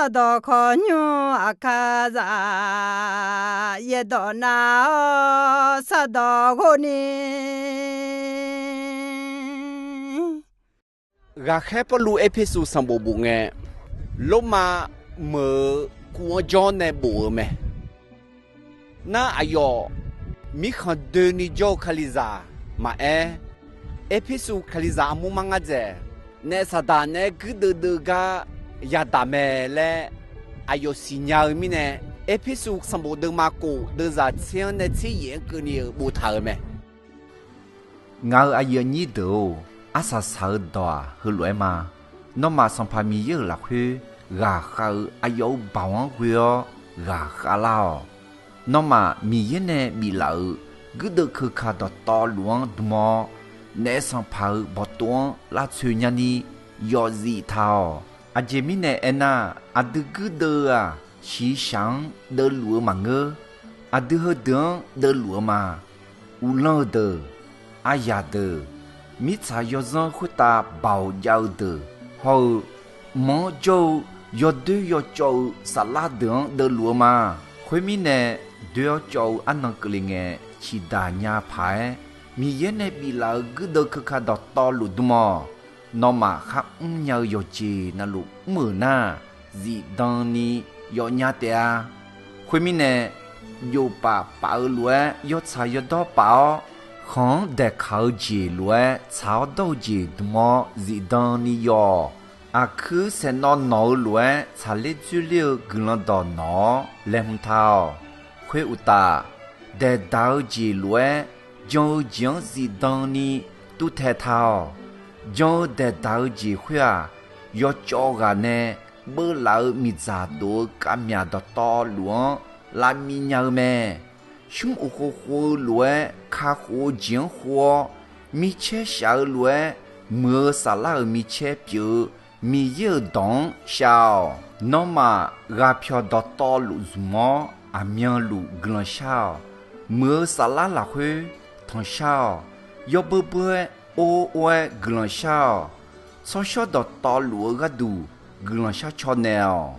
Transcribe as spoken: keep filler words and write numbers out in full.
Sardawq khawqnymr aqkar zaf, yaerdawq nav-awr sardawq ghov ni. Ghaqkhaer Pawrluv Erpersu sanqbof bof ngae, Lormav meuq-euq kuv-anr jawr nae bof-eu mae. Nar aqyawf mirkhanq doeni jawr-eu Kalizaq maqaer, Erpersu Kalizaq armur mar ngar dzaeq, naef saqdaq naeq-aer guirdeuv deuv gar yadaq mae laer aqyawf siqnya-eu mirnae, Erpersu sanqbof deuvma kof deuvzaq tser-anr nae tser yaef-anr keuvni-euq boftaq-euq mae. Ngaq-euq aqyuif aqnyir deuq-or, arsaq saq-eu dawq-aq heulof-aer ma. Nawmaf Sanqpaq Miqyaer-euq lafkhoer ghaqkhav-eu aqyawf-euq baoq-anr ghoe-awr ghaqkhav lar-awq. Nawmaf Miqyaer nae biflaf-euq guirdeuv keuka dawqtawvluf-anr dm-awr, naef sanqpaq-euq bawqtov-anr lavtsoeq nyani yawfzif taq-awq. Aqjeq mirnae aernar, aqdui guirdeuv-eu-aq, shiqshaq-anr deuvluf-eu maqngeur. Aqdui heudeuq-anr deuvluf-eu ma. Uvlanr-eu deuq, aryaq deuq, mirtsaq yawzanr khoertav baoq jav-eu deuq hawr-eu, mq-anr jawr-eu yawdoer yawcawv-eu saflar deuq-anr deuvluf-eu ma. Khoermirnae, doer-awr cawv-eu arnan keuvle ngae, ciqdaq nya paq-aer Miqyaer nae biflaf-euq guirdeuv keuka dawqtawvluf dm-awq. Nawmaf kharmr nya-eu yawqjeq navluf mr-euq nar, zifdan ni yawfnya taef-a. Khoermirnae, jofpaf paf-eu lof-aer yawtsaq yawdawr paf-awr, khanq-anr daeqkaq-eu jeq lof-aer tsaq-awr dawr-eu jeq dm-awr zifdan ni yawf-awq. Aqkuir saeqnawv nawq-eu lof-aer tsaqler dzoerler-eu guiqlanq dawq nawq-awr laeqhmq taq-awq. Khoeruqtaf, daeqdaq-eu jeq lof-aer jan-eu jeq-anr zifdan ni tuvtaeq taq-awq. Jan-eu daeqdaq-eu jeq khoer-aq, yawcawv ghaq nae beuvlaf-eu miqdzaq dof-eu kavmyaq dawqtawvluf-anr lavmiv nya-eu mae. Shmr uqkhov khov-eu lof-aer kakhof-eu jeq-anr khov-awr, micaer shaq-eu lof-aer muiq-eu saflar-euq micaer pyeuf-eu Miqyaer-euq dawq-anr shav-awq. Nawmaf ghaqpyawq dawqtawvluf zmq-awr, aqmyanluf guiqlanq shar-awq. Muiq-eu saflar lafkhoer tanqshar-awq. Yawbeur beur-aer or or-aer guiqlanq shar-awq. Tsawrshawr dawqtawvluf-eu gharduq guiqlanq shar caw naeq-awq.